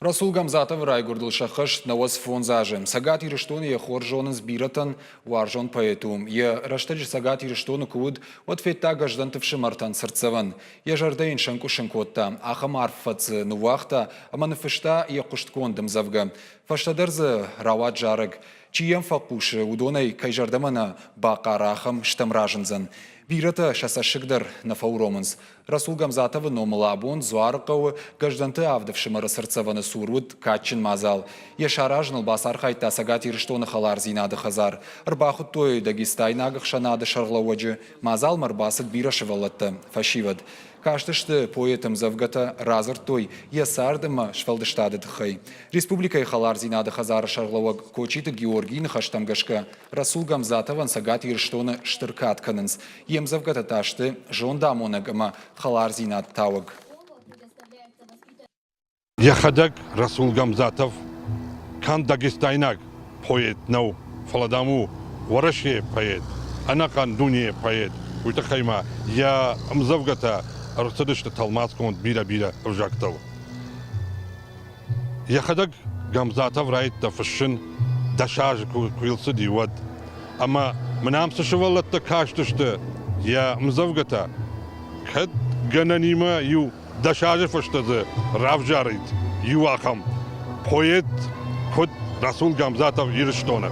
Расул Гамзатовы райгуырдыл сӕххӕст 95 азы. Цӕгат Ирыстоны йӕ хорз зонынц бирӕтӕн, уарзон поэт у. Йӕ рӕстӕджы Цӕгат Ирыстоны куы уыд, уӕд федта Гӕздӕнты фсымӕртӕн цыртдзӕвӕн. Йӕ зӕрдӕ йын сӕнкъуысын кодта, ахӕм арф фӕд дзы ныууагъта ӕмӕ ныффыста йӕ хъуыстгонд ӕмдзӕвгӕ. Фӕстӕдӕр дзы рауад зарӕг. Чи йӕм фӕхъусы, уыдонӕй кӕй зӕрдӕмӕ нӕ бахъара, ахӕм стӕм разындзӕн. Бирӕтӕ сӕ цӕссыг дӕр нӕ фӕуромынц. Расул Гамзатовы номыл абон Дзуарыхъӕуы Гӕздӕнты авд ӕфсымӕры цыртдзӕвӕны цур уыд кадджын мадзал. Йӕ саразыныл бацархайдта Цӕгат Ирыстоны хӕлардзинады хӕдзар. Ӕрбахуыдтой дагестайнаг ӕхсӕнады сӕргълӕууӕджы. Мадзалмӕ ӕрбацыд бирӕ сывӕллӕттӕ, фӕсивӕд. Кастысты поэты ӕмдзӕвгӕтӕ, радзырдтой йӕ цард ӕмӕ сфӕлдыстады тыххӕй. Республикӕйы хӕлардзинады хӕдзары сӕргълӕууӕг Кочиты Георгийы ныхӕстӕм гӕсгӕ, Расул Гамзатовӕн Цӕгат Ирыстоны стыр кад кӕнынц. Йе мдзӕвгӕтӕ та сты зондамонӕг ӕмӕ хӕлардзинад тауӕг. Йӕхӕдӕг Расул Гамзатов канд дагестайнаг поэт нӕу, фӕлӕ, дам, у Уӕрӕсейы поэт, ӕнӕхъӕн дунейы поэт. Уый тыххӕй ма йӕ ӕмдзӕвгӕтӕ ӕрцыдысты тӕлмацгонд бирӕ-бирӕ ӕвзӕгтыл. Йӕхӕдӕг Гамзатов райдыдта фыссын, 10 азы куы йыл цыди, уӕд. Ӕмӕ мын ам цы сывӕллӕттӕ кастысты йӕ ӕмдзӕвгӕтӕ, кӕд гӕнӕнимӕ иу 10 азы фӕстӕ дзы равзарид иу ахӕм поэт, куыд Расул Гамзатов Ирыстоны.